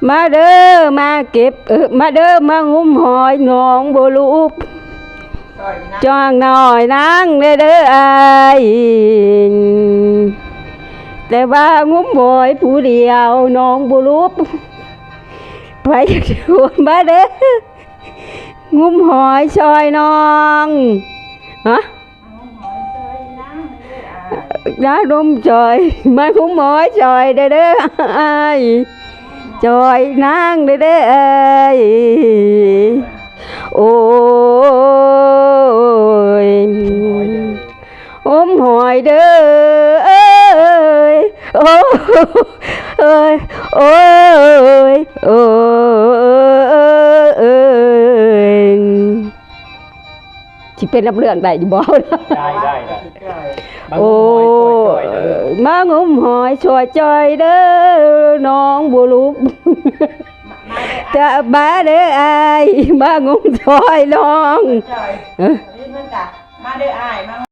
ມາເດີ ມາເກັບ ເອີ ມາເດີ ມາງຸ້ມຫອຍໜອງບົວລຸບ ຈ້ອງໜ້ອຍນາງແດ່ເດີອ້າຍ ແຕ່ວ່າງຸ້ມຫອຍຜູ້ດຽວໜອງບົວລຸບ ໃຜຢາກ ມາເດີ ງຸ້ມຫອຍຊ່ອຍນ້ອງ ຮະ? ນາງນົມຈອຍ ມາງຸ້ມຫອຍຊ່ອຍແດ່ເດີອ້າຍ ຊ່ອຍນາງແດ່ເດີອ້າຍ ໂອ້ຍ ງົມຫອຍເດີເອີຍ ໂອ້ຍ ໂອ້ຍ ໂອ້ຍ ໂອ້ຍ ຊິເປັນລຳເລື່ອງໄດ້ຢູ່ບໍ່? ໄດ້ ໄດ້ ໄດ້ ໂອ້ຍ ມາງຸ້ມຫອຍຊ່ອຍຈ້ອຍເດີ ໜອງບົວລຸບ ຈະມາເດີອ້າຍ ມາງຸ້ມຊ່ອຍນ້ອງ ມາເດີອ້າຍ ມາ